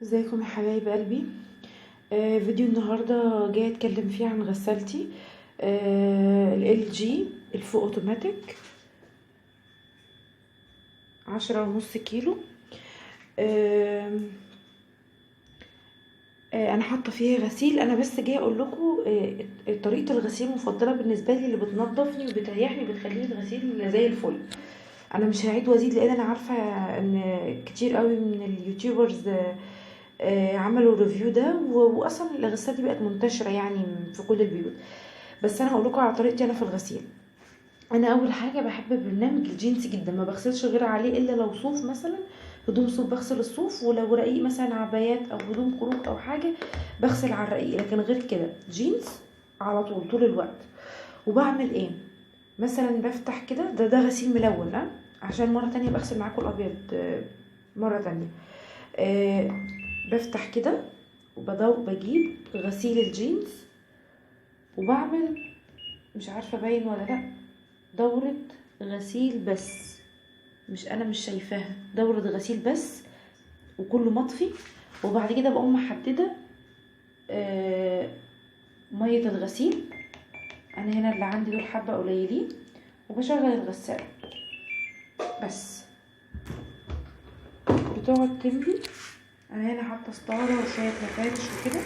ازيكم يا حبايب قلبي. فيديو النهارده جاي اتكلم فيه عن غسالتي LG ال full automatic 10.5 كيلو. انا حاطه فيها غسيل. انا بس جاية اقول لكم طريقه الغسيل المفضلة بالنسبة لي اللي بتنظفني وبتريحني وبتخليني الغسيل زي الفل. انا مش هعيد وازيد لان انا عارفه ان كتير قوي من ال YouTubers عملوا review ده، واصلا الغسالة دي بقت منتشرة يعني في كل البيوت. بس انا هقول لكم على طريقتي انا في الغسيل. انا اول حاجة بحب برنامج الجينز جدا، ما بغسلش غير عليه الا لو صوف مثلا، هدوم صوف بغسل الصوف، ولو رقيق مثلا عبايات او هدوم خروج او حاجة بغسل على الرقيق، لكن غير كده جينز على طول طول الوقت. وبعمل ايه مثلا؟ بفتح كده، ده غسيل ملون عشان مرة تانية بغسل معاكم الابيض مرة تانية. بفتح كده وبجيب غسيل الجينز وبعمل، مش عارفه باين ولا لا، دورة غسيل بس، مش انا مش شايفاها، دورة غسيل بس وكله مطفي. وبعد كده بقوم محددة مية الغسيل. انا هنا اللي عندي دول حبة قليلين، وبشغل الغسالة بس بتقعد تملي. انا هنا حاطه ستارة وشوية مفارش وكده،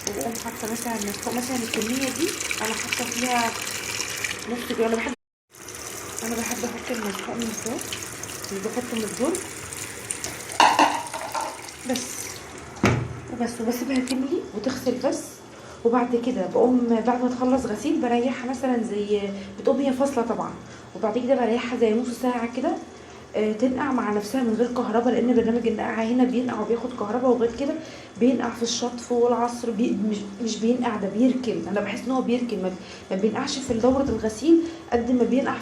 وبقوم حاطه مثلا الكمية دي انا حاطه فيها نص كيلو. انا بحب احط المسحوق من فوق، مش بحطه من الدرج بس وبس، وبسيبها تملي وتغسل بس. وبعد كده بقوم بعد ما تخلص غسيل بريحها مثلا، زي بتقوم هي فاصلة طبعا، وبعد كده بريحها زي نص ساعة كده تنقع مع نفسها من غير كهرباء، لان برنامج النقع هنا بينقع وبياخد كهرباء، وغير كده بينقع في الشطف والعصر، مش بينقع، ده بيركن. انا بحس ان هو بيركن، ما بينقعش في دوره الغسيل قد ما بينقع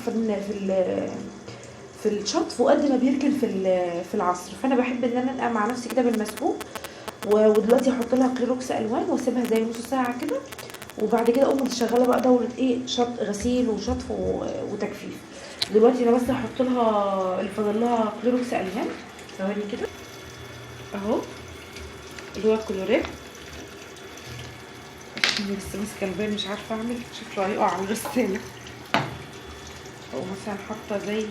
في الشطف، وقد ما بيركن في العصر. فانا بحب ان انا انقع مع نفسي كده بالمسحوق. ودلوقتي هحط لها كلوروكس الوان واسيبها زي نص ساعة كده، وبعد كده اقوم شغالة بقى دوره ايه، شط غسيل وشطف وتجفيف. دلوقتي انا بس هحط لها اللي فاضل لها كلوروكس الوان، ثواني كده اهو، اللي هو كلوريك. بس ماسكه البال مش عارفه اعمل، شكله هيقع على الغسالة. او مثلا حاطه زي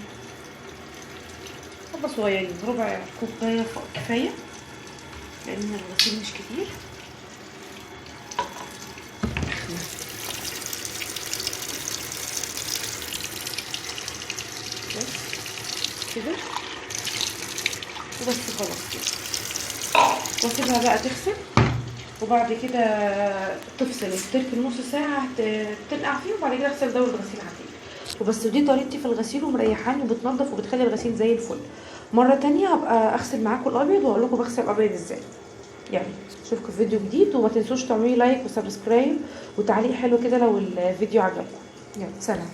حبه صغيرين، ربع كوباية كفاية لان الغسيل مش كتير. بس كده وبس، خلاص كده. واسيبها بقى تغسل، وبعد كده تفصل وتركن نص ساعة تنقع فيه، وبعد كده اغسل دوره غسيل عادية وبس. ودي طريقتي في الغسيل، ومريحاني وبتنضف وبتخلي الغسيل زي الفل. مرة تانية هبقى اغسل معاكم الابيض واقول لكم بغسل الابيض ازاي. يعني اشوفكم في فيديو جديد، وما تنسوش تعملوا like و subscribe وتعليق حلو كده لو الفيديو عجبكم. يلا سلام.